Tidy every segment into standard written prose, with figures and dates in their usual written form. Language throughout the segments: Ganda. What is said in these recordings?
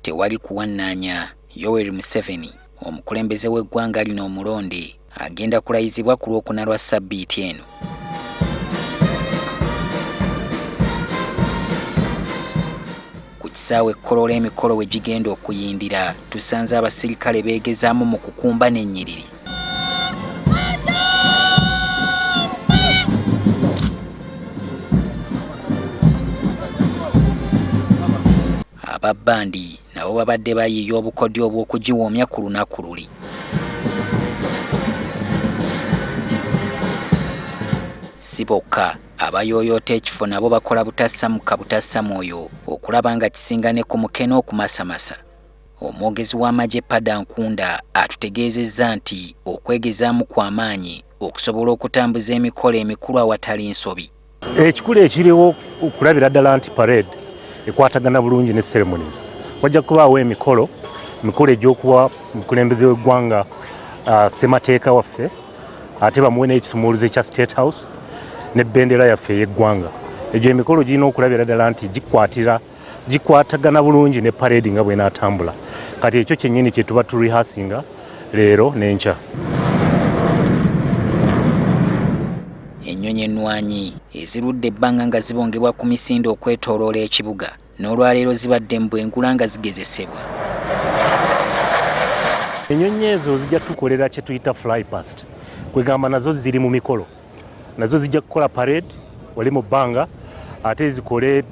Tewali kuwannaanya Yoweri Museveni omukulembeze w'eggwanga lino omulonde agenda kulayizibwa ku Lwokuna lwa ssabbiiti eno. Ku kisaawe e Kololo emikolo we gigenda okuyindira tusanze abasirikale beegezaamu mu kukumba n'ennyiriri. Aba bbandi nabo babadde bayiiya obukodyo obw'okugiwoomya ku lunaku luli. Si bokka abayooyoota ekifo nabo bakola butassa mukka butassa mwoyo okulaba nga kisinga ne ku mukene okumasamasa. Omwogezi w'amagye Pada Nkunda atutegeezezza nti okwegezaamu kwa maanyi okusobola okutambuza emikolo emikulu awatali nsobi. Ekikulu ekiriwo okulabira ddala nti parade ekwatagana bulungi ne ceremonies. Wajja kubaawo emikolo emikolo egy'okuwa omukulembeze w'eggwanga ssemateeka waffe ate bamuwe n'ekisumuluzo ekya State House ne bendera yaffe ey'eggwanga. Egyo emikolo girina okulabira ddala nti gikwatagana bulungi ne parade nga bw'enaatambula. Kati ekyo kyennyini kye tuba turehasinga leero n'enkya. Ennyonyi ennwanyi ezirudde ebbanga nga zibongebwa ku misinde okwetooloola ekibuga n'olwaleero zibadde mu bwengula nga zigezesebwa. Ennyonyi ezo zijja tukolera kye tuyita fly past, kwegamba nazo ziri mu mikolo, nazo zijja kukola parade wali mu bbanga ate zikole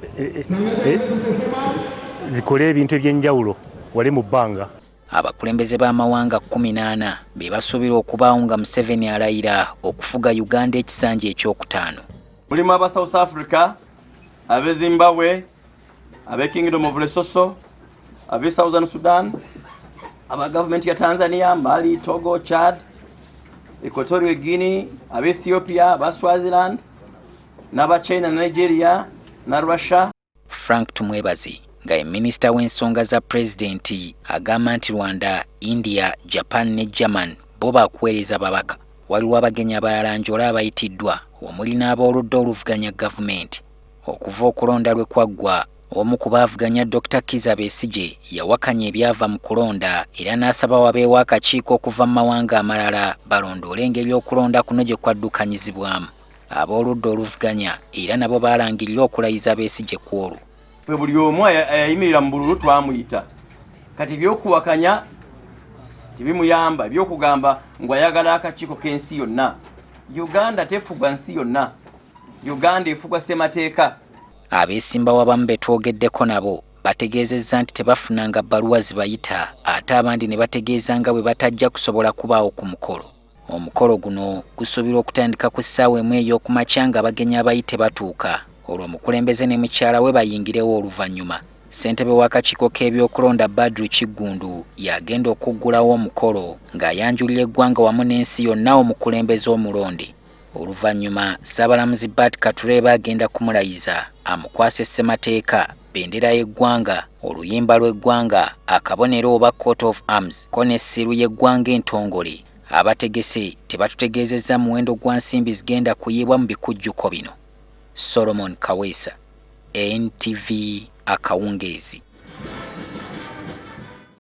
ebintu eby'enjawulo wali mu bbanga. Abakulembeze b'amawanga 14 be basuubirwa okubaawo nga Museveni alayira okufuga Uganda ekisanja ekyokutaano. Mulimu aba South Africa, ab'e Zimbabwe, ab'e Kingdom of Lesotho, ab'e Southern Sudan, aba gavumenti ya Tanzania, Mali, Togo, Chad, Equatorial Guinea, ab'e Ethiopia, aba Swaziland, n'aba China, Nigeria na Russia. Frank Tumwebaze nga ye minisita w'ensonga za pulezidenti agamba nti Rwanda, India, Japan ne German bo baakuweereza babaka. Waliwo abagenyi abalala njole abayitiddwa omuli n'ab'oludda oluvuganya gavumenti. Okuva okulonda lwe kwaggwa, omu ku baavuganya Dr. Kizza Besigye yawakanya ebyava mu kulonda era n'asaba wabeewo akakiiko okuva mu mawanga amalala balondoole engeri okulonda kuno gye kwaddukanyizibwamu. Ab'oludda oluvuganya era nabo baalangirira okulayiza Besigye ku olwo. Ffe buli omu ayayimirira mu bululu twamuyita. Kati ebyokuwakanya tebimuyamba, ebyokugamba ng'ayagala akakiiko k'ensi yonna. Uganda tefugwa nsi yonna, Uganda efugwa ssemateeka. Abeesimbawo abamu be twogeddeko nabo bategeezezza nti tebafunanga bbaluwa zibayita ate abandi ne bategeeza nga bwe batajja kusobola kubaawo ku mukolo. Omukolo guno gusuubirwa okutandika ku ssaawa 1 ey'okumakya ng'abagenyi abayite batuuka, olwo omukulembeze ne mukyala we bayingirewo oluvannyuma. Ssentebe w'akakiiko k'ebyokulonda Badru Kiggundu y'agenda okuggulawo omukolo ng'ayanjulira eggwanga wamu n'ensi yonna omukulembeze omulonde. Oluvannyuma Ssaabalamuzi Bart Katureebe agenda kumulayiza amukwase ssemateeka, bendera y'eggwanga, oluyimba lw'eggwanga, akabonero oba coat of arms ko ne ssiiru y'eggwanga entongole. Abategese tebatutegeezezza muwendo gwa nsimbi zigenda kuyiibwa mu bikujjuko bino. Solomon Kaweesa, NTV akawungeezi.